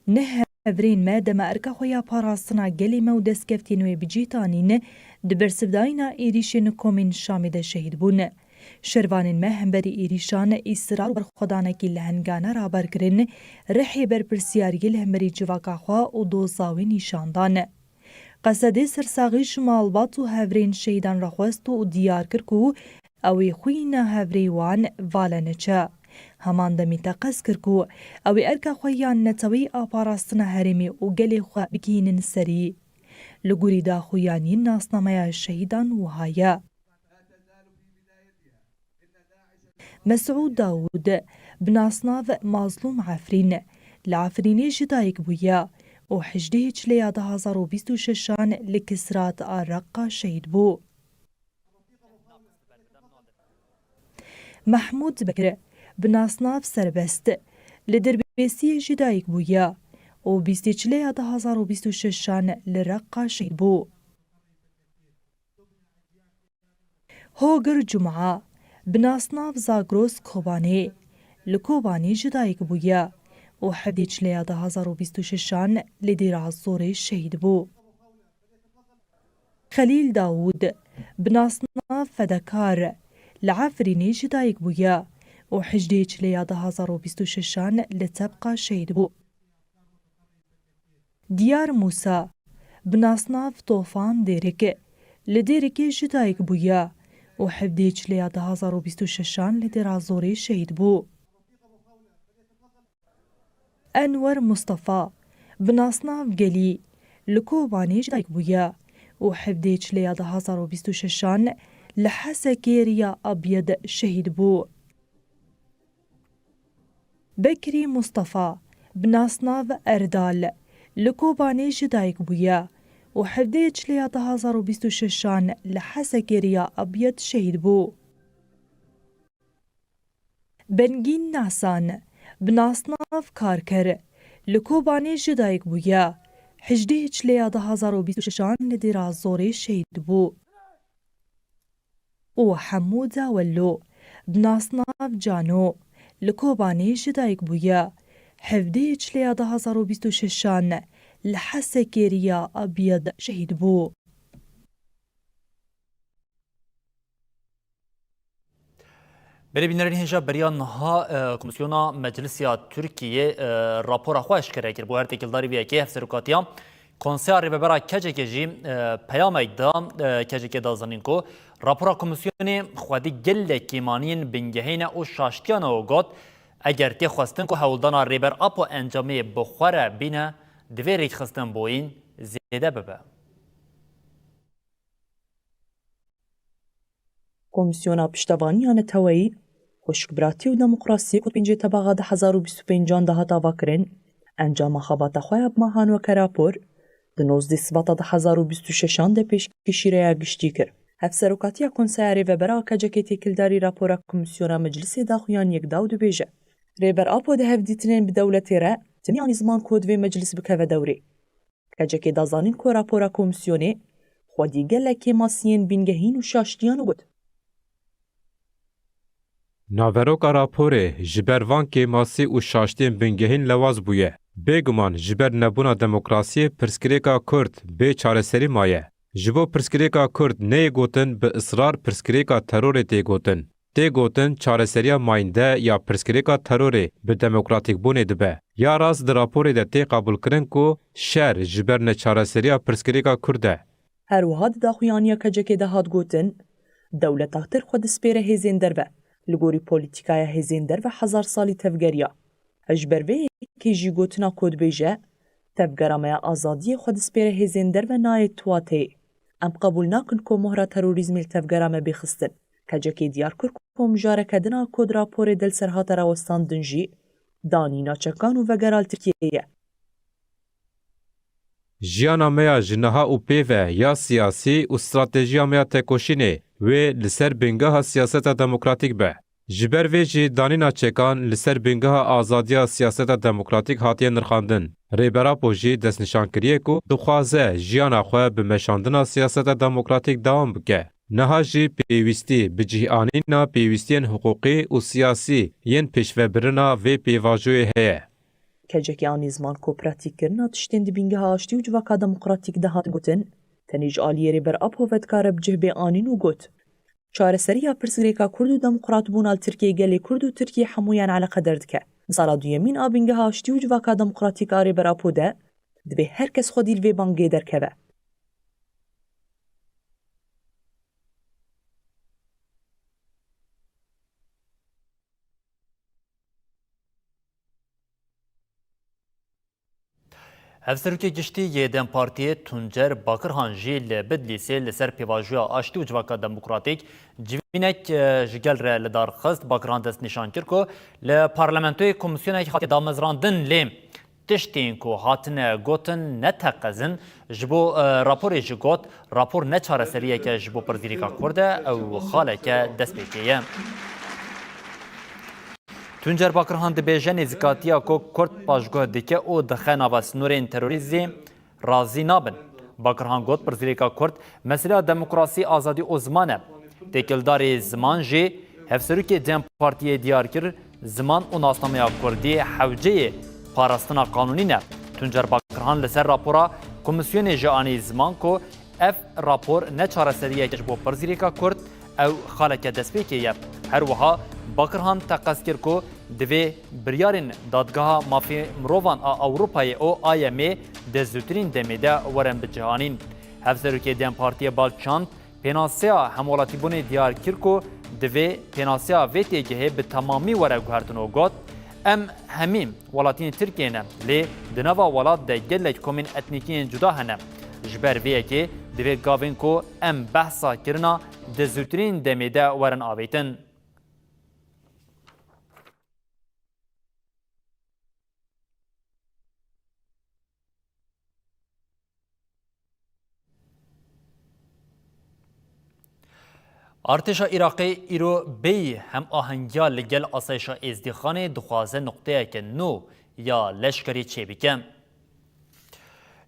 Neh hevrên me dema erka xwe ya parastina gelê me û destkeftiyên wê bi cih tanîn, di bersivdayîna êrîşên komên Şamê de şehîd bûn. Şervanên me hemberî êrîşan îsrar û berxwedanekî lehengane raber kirin, rihê berpirsiyariyê li hemberî civaka xwe û doza wê nîşan dan. Qesedê sersaxî ji malbat û hevrên şehîdan re xwest û diyar kir ku ew ê xwîna hevrê wan vale neçe. Heman demî teqez kir ku ew ê erka xwe ya neteweyî a parastina herêmê û gelê xwe bigihînin serî. Li gorî daxuyaniyên nasnameya şehîdan wiha ye. Mesûd Dawûd, bi nasnav Mazlûm Efrîn, li Efrînê ji dayik bûye û hejdê Çileya du hazar û bîst û şeşan li Kisrat a Reqqa şehîd bû. Mehmûd Bekir, bi nasnav Serbest, li Dirbêsiyê ji dayik bûye û bîstê Çileya du hazar û bîst û şeşan li Reqqa şehîd bû. Hogir Cuma, bi nasnav Zagros Kobanê, li Kobanê ji dayik bûye û hevdê Çileya du hazar û bîst û şeşan li Dêra Zorê şehîd bû. Xelîl Dawûd, bi nasnav Fedekar, li Efrînê ji dayik bûye û hejdê Çileya du hazar û bîst û şeşan li Tebqa şehîd bû. Diyar Mûsa, bi nasnav Tofan Dêrik, li Dêrikê ji dayik bûye û hevdê Çileya du hazar û bîst û şeşan li Dêra Zorê şehîd bû. Enwer Mustafa, bi nasnav Gelî, li Kobanê ji dayik bûye û hevdê Çileya du hazar û bîst û şeşan li Hesekê Riya Abyed şehîd bû. Bekrî Mustafa, bi nasnav Erdal, li Kobanê ji dayik bûye û hevdê Çileya du hazar û bîst û şeşan li Hesekê Riya Abyed şehîd bû. Bengîn Nasan, bi nasnav Karker, li Kobanê ji dayik bûye, hejdê Çileya du hazar û bîst û şeşan li Dêra Zorê şehîd bû. û Hemû Dawello, bi nasnav Cano, li Kobanê ji dayik bûye, hevdê Çileya du hazar û bîst û şeşan li Hesekê Riya Abyed şehîd bû. Berê bînerên hêja beriya niha, e, Komîsyona Meclisiya Tirkiyê, e, rapora xwe eşkere kir. Bo her têkildarî vê yekê hevserokatiya Konseya Rêvebera K C K jî, e, peyamek da, e, K C K da zanîn ku rapora komîsyonê xwedî gelek kêmaniyên bingehîn e û şaştiyan e û got, eger tê xwestin ku hewldana Rêber Apo encamê bi xwe re bîne, divê rêkxistin boyîn zêde bibe. Komîsyona Piştevaniya Neteweyî, Xweşikbiratî û Demokrasiyê ku di pêncê Tebaxa du hezar û bîst û pêncan de hat avakirin, encama xebata xwe ya bi mehan weke rapor di nozdeh Sibata du hezar û bîst û şeşan de pêşkêşî rêya giştî kir. Hevserokatiya Konseya Rêvebera A K C K têkildarî rapora Komîsyona Meclisê daxuyaniyek da û dibêje, Rêber Apo di hevdîtinên bi dewletê re timî anî ziman ku divê meclis bikeve dewrê. K C K da zanîn ku rapora komîsyonê xwedî gelek kêmasiyên bingehîn û şaştiyan û got, Naveroka raporê ji ber van kêmasî û şaştiyên bingehîn lewaz bûye. Bêguman ji ber nebûna demokrasiyê pirsgirêka Kurd bê çareserî maye. Ji bo pirsgirêka Kurd neyê gotin, bi israr pirsgirêka terorê tê gotin. Tê gotin, çareseriya mayînde ya pirsgirêka terorê bi demokratîkbûnê dibe. Ya rast di raporê de tê qebûlkirin ku şer ji ber neçareseriya pirsgirêka Kurd e. Her wiha di daxuyaniya K C K de hat gotin, dewleta Tirk xwe dispêre hêzên derve, li gorî polîtîkaya hêzên derve hezar salî tevgeriya. Ji ber vê yekê jî gotina ku dibêje, tevgera me ya azadiyê xwe dispêre hêzên derve nayê tuwateyê. Em qebûl nakin ku mohra terorîzmê li tevgera me bê xistin. K C K diyar kir ku mijareke din a ku di raporê de li ser hate rawestandin jî danîna çekan û vegera li Tirkiyeyê ye. Jiyana me ya ji niha û pê ve ya siyasî û stratejiya me ya tekoşînê wê li ser bingeha siyaseta demokratîk be. Ji ber vê jî danîna çekan li ser bingeha azadiya siyaseta demokratîk hatiye nirxandin. Rêber Apo jî destnîşan kiriye ku dixwaze jiyana xwe bi meşandina siyaseta demokratîk dewam bike. Niha jî pêwîstî bi cih anîna pêwîstiyên hiqûqî û siyasî yên pêşvebirina vê pêvajoyê heye. Kecekê anî ziman ku pratîkkirina tiştên di bingeha aştî û civaka demokratîk de hat gotin, tenê ji aliyê Rêber Apo ve dikare bi cih bê anîn û got, çareseriya pirsgirêka Kurd û demokratbûna li Tirkiyê gelê Kurd û Tirkiyê hemûyan eleqeder dike. Di sala duyemîn a bingeha aştî û civaka demokratîk a Rêber Apo de, divê her kes xwedî li vê bangê derkeve. Hevserokê Giştî yê DEM Partiyê Tuncer Bakirhan jî li Bidlîsê li ser pêvajoya aştî û civaka demokratîk civînek, e, ji gel re li dar xist. Bakirhan destnîşan kir ku li parlamentoyê komîsyonekî hatiye damezrandin, lê tiştên ku hatine gotin ne teqez in. Ji bo, e, raporê jî got, rapor ne çareseriyeke ji bo pirsgirêka Kurd e, ew xaleke destpêkê ye. Tuncer Bakirhan dibêje nêzîkatiya ku Kurd paşguh dike û dixe nava sînorên terorîzmê razî nabin. Bakirhan got, pirsgirêka Kurd meseleya demokrasî, azadî û ziman e. Têkildarî ziman jî hevserokê DEM Partiyê diyar kir, ziman û nasnameya Kurdî hewceyê parastina qanûnî ne. Tuncer Bakirhan li ser rapora komîsyonê jî anî ziman ku ev rapor ne çareseriyeke ji bo pirsgirêka Kurd, ew xaleke destpêkê ye. Her wiha Bakirhan teqez kir ku divê biryarên Dadgeha Mafê Mirovan a Ewropayê û A Y M'ê di zûtirîn demê de werin bicihanîn. Hevserokê DEM Partiyê Balçand pênaseya hemwelatîbûnê diyar kir ku divê pênaseya vê têgihê bi temamî were guhertin û got, em hemî welatiyên Tirkiyê ne, lê di nava welat de gelek komên etnîkî yên cuda hene. Ji ber vê yekê divê gavên ku em behsa kirina di zûtirîn demê de werin avêtin. Artêşa Iraqê îro bêyî hemahengiya li gel asayişa Êzdîxanê dixwaze nuqteyeke nû ya leşkerî çêbike.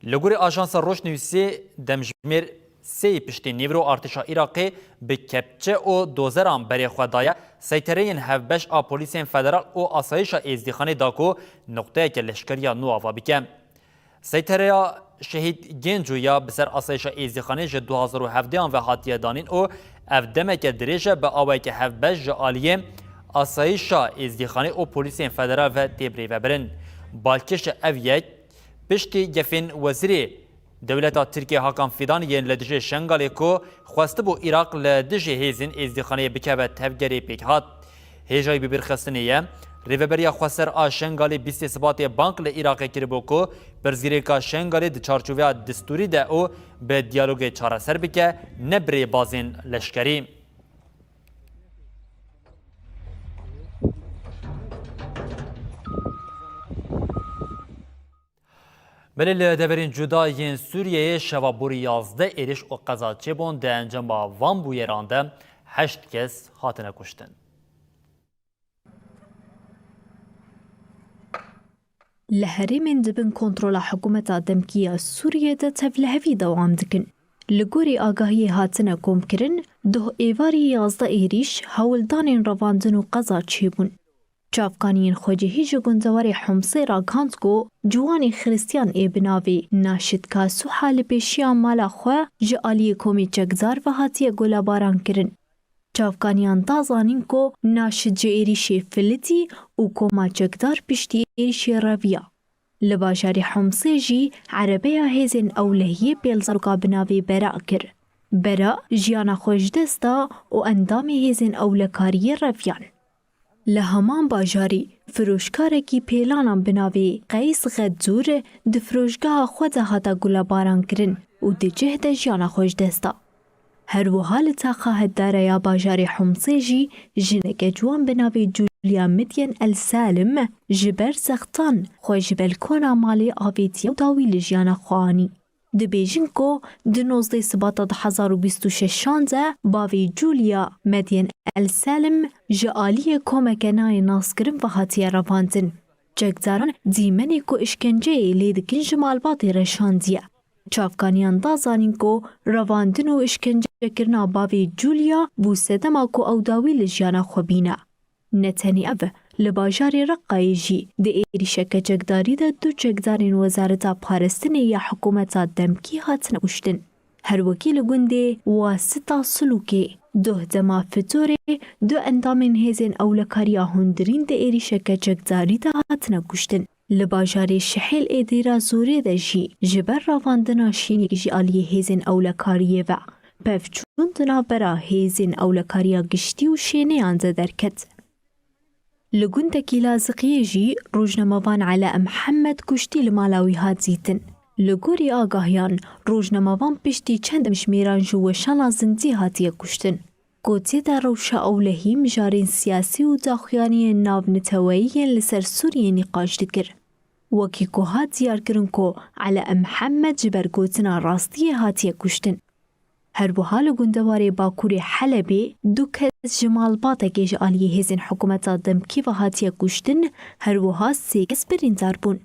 Li gorî ajansa Rojnivîsê, demjimêr sê yî piştî nîvro artêşa Iraqê bi kepçe û dozeran berê xwe daye seytereyên hevbeş a polîsên federal û asayişa Êzdîxanê da ku nuqteyeke leşkerî ya nû ava bike. Seytereya Şehîd Genco ya bi ser asayişa Êzdîxanê ji du hazar û hevdehan ve hatiye danîn û ev demeke dirêj e bi awayeke hevbeş ji aliyê asayişa Êzdîxanê û polîsên federal ve tê birêvebirin. Balkêş e ev yek, piştî gefên wezîrê dewleta Tirkiyê Hakan Fidan yên li dijî Şengalê ku xwestibû Iraq li dijî hêzên Êzdîxanê bikeve tevgerê pêk hat. Hêjayî bibîrxistinê ye, Rêveberiya Xweser a Şengalê bîstê Sibatê bang li Iraqê kiribû ku pirsgirêka Şengalê di çarçoveya destûrî de û bi diyalogê çareser bike, ne bi rêbazên leşkerî. Belê li deverên cuda yên Sûriyeyê şeva borî yazdeh êrîş û qeza çêbûn, di encama van bûyeran de heşt kes hatine kuştin. Li herêmên di bin kontrola hikûmeta demkî ya Sûriyê de tevlihevî dewam dikin. Li gorî agahiyê hatine komkirin, doh êvarî yazdeh êrîş, hewldanên revandin û qeza çêbûn. Çavkaniyên xwecihî ji gundewarê Homsê ragihand ku ciwanê Xiristiyan ê bi navê Naşit Kasuha li pêşiya mala xwe ji aliyê komê çekdar ve hatiye gulebaran kirin. Çavkaniyan da zanîn ku Naşit ji êrîşê filitî û koma çekdar piştî êrîşê reviya. Li bajarê Homsê jî erebeya hêzên ewlehiyê pêl zaroka bi navê Bera kir. Bera jiyana xwe ji dest da û endamê hêzên ewlekariyê reviyan. Li heman bajarî firoşkarekî pêlanan bi navê Qeys Xedzûr di firoşgeha xwe de hate gulebaran kirin û di cih de jiyana xwe ji dest da. Her wiha li taxa hetdara ya bajarê Homsê jî jineke ciwan bi navê Julia Midyen El Salim ji ber zextan xwe ji belkona malê avêtiye û dawî li jiyana xwe anî. Dibêjin ku di nozdeh Sibata du hezar û bîst û şeşan de bavê Julia Medyen El Selim ji aliyê komeke nayê naskirin ve hatiye revandin. Çekdaran dîmenê ku îşkenceyê lê dikin ji malbatê re şandiye. Çavkaniyan da zanîn ku revandin û îşkencekirina bavê Julia bû sedema ku ew dawî li jiyana xwe bîne. Ne tenê ev, li bajarê Reqqayê jî di êrîşeke çekdarî de du çekdarên Wezareta Parastinê ya hikûmeta demkî hatine kuştin. Her wekî li gundê Wasita Silûkê, duh dema Fitorê, du endamên hêzên ewlekariya hundirîn di êrîşeke çekdarî de hatine kuştin. Li bajarê Şihêl ê Dêra Zorê de jî ji ber revandina şîniyek ji aliyê hêzên ewlekariyê ve pevçûn di navbera hêzên ewlekariya giştî û şêneyan de derket. Li gundekî Laziqiyê jî rojnamevan Ela Mihemed kuştî li mala wî hat dîtin. Li gorî agahiyan, rojnamevan piştî çend demjimêran ji weşana zindî hatiye kuştin. Ku tê de rewşa ewlehî mijarên siyasî û daxuyaniyên navneteweyî yên li ser Sûriyê nîqaş dikir. Wekî ku hat diyarkirin ku Ela Mihemed ji ber gotina rastiyê hatiye kuştin. Her wiha li gundewarê Bakurê Helebê du kes ji malbatekê ji aliyê hêzên hikûmeta demkî ve hatiye kuştin, her wiha sê kes birîndar bûn.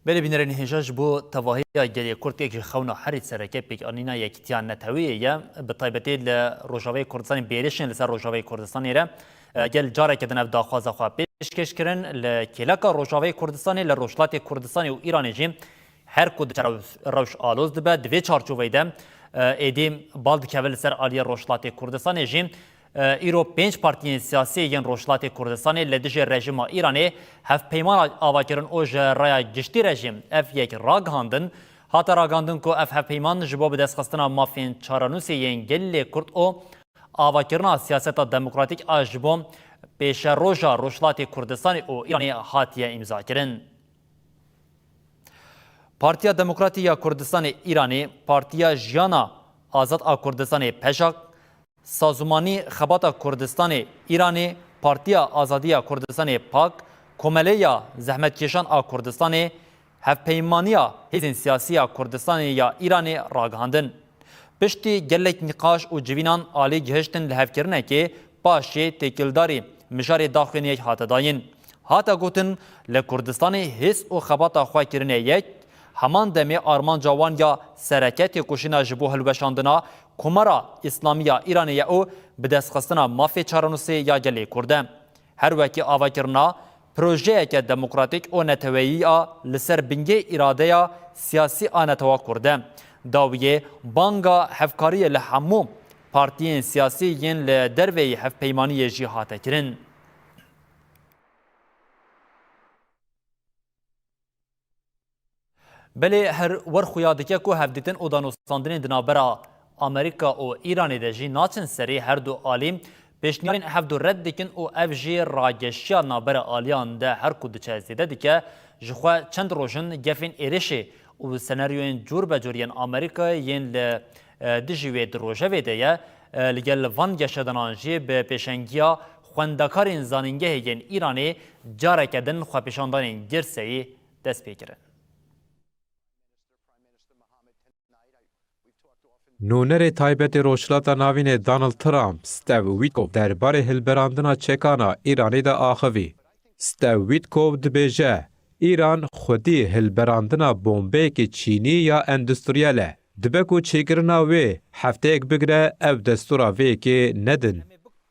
Belê bînerên hêja, ji bo tevahiya gelê Kurd êk ji xewna herî sereke pêkanîna yekîtiya neteweyê ye, bi taybetî li Rojavayê Kurdistanê bi êrişên li ser Rojavayê Kurdistanê re, e, gel careke din ev daxwaza xwe pêşkêş kirin. Li kêleka Rojavayê Kurdistanê, li Rojhilatê Kurdistanê û Îranê jî her ku diçe rew-, rewş aloz dibe, di vê çarçoveyê de, e, êdî bal dikeve li ser aliyê Rojhilatê Kurdistanê jî. E, îro pênc partiyên siyasî yên Rojhilatê Kurdistanê li dijî rejîma Îranê hevpeyman ava kirin û ji raya giştî re jî ev yek ragihandin. Hate ragihandin ku ev hevpeyman ji bo bidestxistina mafên çarenûsê yên gelê Kurd û avakirina siyaseta demokratîk a ji bo pêşeroja Rojhilatê Kurdistanê û Îranê hatiye îmzakirin. Partiya Demokratî ya Kurdistanê Îranê, Partiya Jiyana Azad a Kurdistanê, PEJAK, Sazûmanî Xebata Kurdistanê Îranê, Partiya Azadiya Kurdistanê, PAK, Komeleya Zehmetkêşan a Kurdistanê, Hevpeymaniya Hêzên Siyasî ya Kurdistanê ya Îranê ragihandin. Piştî gelek nîqaş û civînan alî gihiştin lihevkirinekê, paşê têkildarî mijarê daxuyaniyek hate dayîn. Hate gotin, li Kurdistanê hêz û xebata xwe kirine yek, heman demê armanca wan ya sereke têkoşîna ji bo hilweşandina Komara Îslamî ya Îranê ye û bidestxistina mafê çarenûsê ya gelê Kurd e. Her wekî avakirina projeyeke demokratîk û neteweyî ya li ser bingê îradeya siyasî a netewa Kurd e. Dawiyê banga hevkariyê li hemû partiyên siyasî yên li derveyî hevpeymaniyê jî hate kirin. Belê her wer xuya dike ku hevdîtin û danûstandinên di navbera Amerîka û Îranê de jî naçin serî, her du alî pêşniyarên hevdu red dikin û ev jî rageşiya navbera aliyan de her ku diçe zêde dike. Ji xwe çend roj in gefên êrişê û senaryoyên cûr be cûr yên Amerîkayê yên li, e, dijî wê di rojevê de ye. E, li gel van geşedanan jî bi pêşengiya xwendekarên zanîngehê yên Îranê careke din xwepêşandanên girseyî dest pê kirin. Nûnerê taybetê Rojhilata Navînê Donald Trump Steve Witkoff derbarê hilberandina çekana Îranê de axivî. Steve Witkoff dibêje, Îran xwedî hilberandina bombeyekê çînî ya endustriyel e. Dibe ku çêkirina wê hefteyek bigire, ew destûra vê yekê nedin.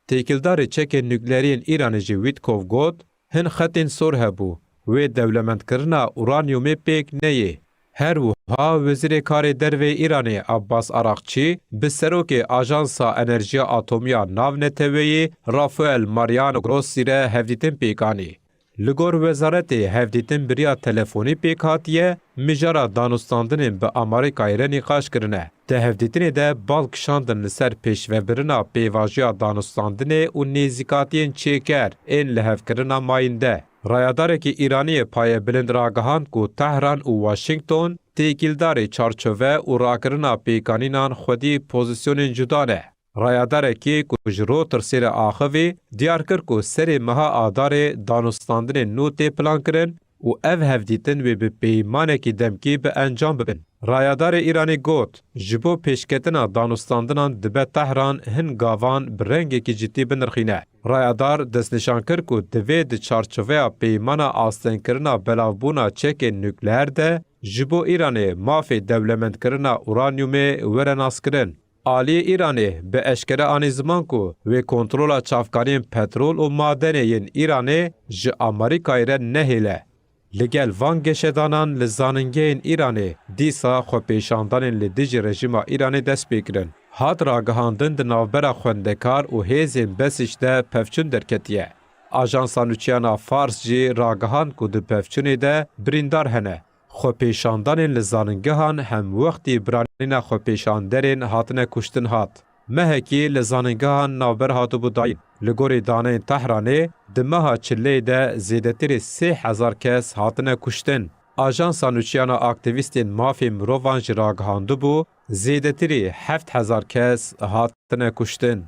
Têkildarê çekên nukleerî yên Îranê jî Wîtkov got, Hin xetên sor hebû, wê dewlemendkirina uranyumê pêk neyê. Her wiha Wezîrê Karê Derve yê Îranê Abbas Araqçî bi serokê Ajansa Enerjiya Atomî ya Navneteweyê Rafael Mariano Grossi re hevdîtin pêk anî. Li gor wezaretê, hevdîtin bi riya telefonî pêk hatiye, mijara danûstandinên bi Amerîkayê re nîqaş kirine. Di hevdîtinê de bal kişandin li ser pêşvebirina pêvajoya danûstandinê û nêzîkatiyên çêker ên lihevkirina mayînde. Rayadarekî Îranî yê payebilind ragihand ku Tehran û Washington têkildarî çarçove û rakirina pêkanînan xwedî pozîsyonên cuda ne. Rayadarekî ku ji Reutersê re axivî, diyar kir ku serê meha Adarê danûstandinên nû tê plankirin, û ev hevdîtin wê bi peymanekî demkî bi encam bibin. Rayedarê Îranê got, ji bo pêşketina danûstandinan dibe Tehran hin gavan bi rengekî cidî binirxîne. Rayedar destnîşan kir ku divê di çarçoveya peymana astengkirina belavbûna çekên nukleer de ji bo Îranê mafê dewlemendkirina uranyumê were naskirin. Aliyê Îranê bi eşkere anî ziman ku wê kontrola çavkaniyên petrol û madenê yên Îranê ji Amerîkayê re nehêle. Li gel van geşedanan li zanîngehên Îranê dîsa xwepêşandanên li dijî rejîma Îranê dest pê kirin. Hat ragihandin di navbera xwendekar û hêzên Besîc de pevçûn derketiye. Ajansa nûçiyana Fars jî ragihand ku di pevçûnê de birîndar hene. Xwepêşandanên li zanîngehan hemwextî biranîna xwepêşanderên hatine kuştin hat. Mehekî li zanîngehan navber hatibû dayîn. Li gorî daneyên Tehranê, di meha Çileyê de zêdetirî sê hezar kes hatine kuştin. Ajansa nûçiyana aktîvîstên mafê mirovan jî ragihandibû, zêdetirî heft hezar kes hatine kuştin.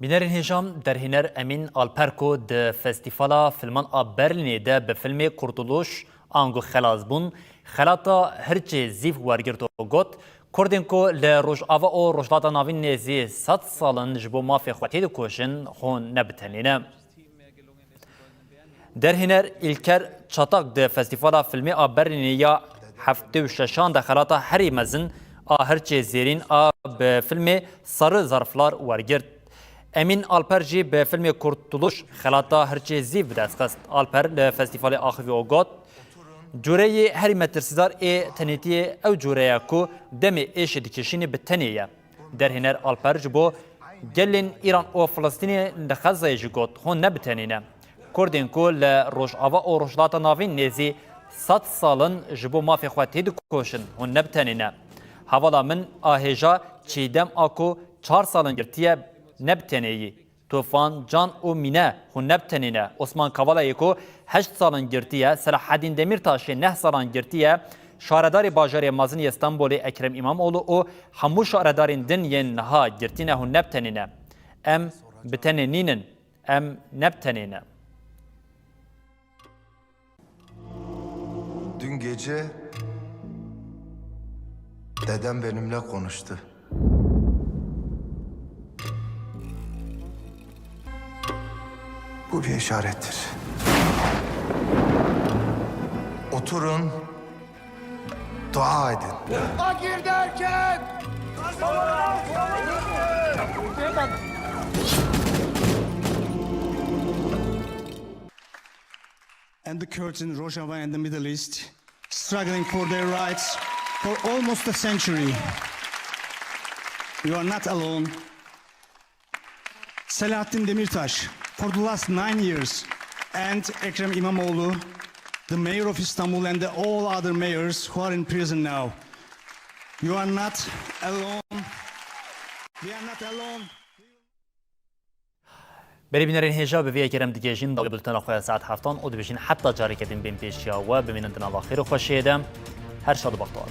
Bînerên hêja, derhêner Emîn Alper ku di Festîvala Filman a Berlînê de bi filmê Kurtuluş ango Xelasbûn xelata hirçê zîv wergirt û got, Kurdên ku li Rojava û Rojhilata Navîn nêzî sed sal in ji bo mafê xwe têdikoşin, hûn ne bi tenê ne. Derhêner Îlker Çatak di Festîvala Filmê a Berlînê ya heftê û şeşan de xelata herî mezin a hirçê zêrîn a bi filmê Sarı Zarflar wergirt. Emîn Alper jî bi filmê Kurtuluş xelata hirçê zîv bi dest xist. Alper li Festîvalê axivî û got, Cureyê herî metirsîdar ê tenêtiyê ew cure ye ku demê êşê dikişînî bi tenê ye. Derhêner Alper ji bo gelên Îran û Filistînê li Xezeyê jî got, hûn ne bi tenê ne. Kurdên ku li Rojava û Rojhilata Navîn nêzî sed sal in ji bo mafê xwe têdikoşin, hûn ne bi tenê ne. Hevala min a hêja Çiğdem a ku çar sal in girtiye, ne bi tenê yî. Tufan, Can û Mîne, hûn ne bi tenê ne. Osman Kavala yê ku heşt sal in girtiye, Selahaddîn Demîrtaş ê neh salan girtiye, şaredarê bajarê mezin yê Stenbolê Ekrem Îmamoğlu û hemû şaredarên din yên niha girtî ne, hûn ne bi tenê ne. Em bi tenê nînin, em ne bi tenê ne. Dün gece dedem benimle konuştu. Bu bir işarettir. Oturun, dua edin. Fakir derken and the Kurds in Rojava and the Middle East struggling for their rights for almost a century. You are not alone. Selahattin Demirtaş, for the last nine years, and Ekrem İmamoğlu, the mayor of Istanbul, and the, all other mayors who are in prison now. You are not alone. We are not alone. Berê bînerên hêja, bi vê yekê re em digihîjin dawî bultena xwe ya saet heftan û dibêjin heta careke din bên pêşiya we, bimînin di nava xêr û xweşiyê de. Her şad û bextewar.